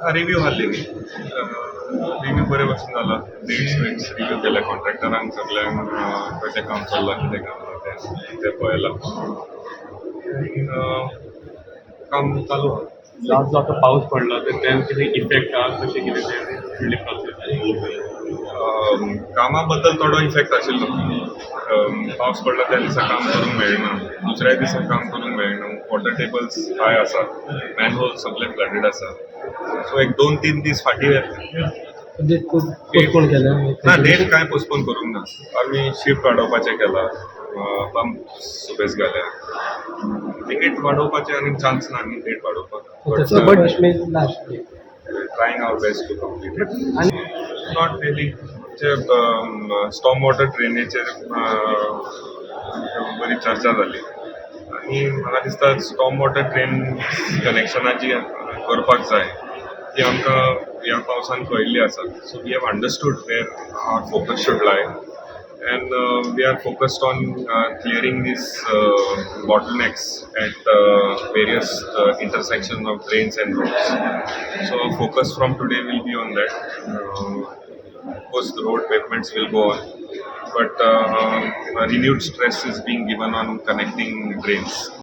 Review आहली न्ही, review बरे भशेन जाला. डेट्स बिट्स रिव्यू केले, कॉन्ट्रॅक्टरांक सगल्यांक कशें काम चल्लां, कितें काम आहा तें तें पळयलां आनी काम चालू आहा. लास्ट जो आतां पावस पडला तर तें कितें इफेक्ट आहा, कशें कितें तें फुडली प्रोसेस? कामा बद्दल थोडो इफेक्ट आशिल्लो. पावस पडला त्या दिसा काम करूंक मेळना, दुसऱ्या दिसा काम करूंक मेळना. वॉटर टेबल्स हाय आसा, मॅनहोल सगळे फ्लडेड आसा, सो एक 2-3 दीस फाटीं येतले. डेट पोस्टपोन केल्या? ना, डेट कांय पोस्टपोन करूंक ना. आमी शिफ्ट वाडोवपाचें केलां, पंप सुबेज घाल्या. डेट वाडोवपाचें आनी चान्स ना न्ही डेट वाडोवपाक. First May last date. Trying our best to complete it. आनी not really. Storm water ड्रेनेचेर बरी चर्चा जाली आनी म्हाका दिसता स्टॉर्म वॉटर ड्रेन कनेक्शनाची करपाक जाय ती आमकां ह्या पावसान कळिल्ली आसा. So we have understood where our focus should lie and we are focused on clearing these bottlenecks at various intersections of drains and roads. So our focus from today will be on that. Of course, the road pavements will go on, but renewed stress is being given on connecting drains.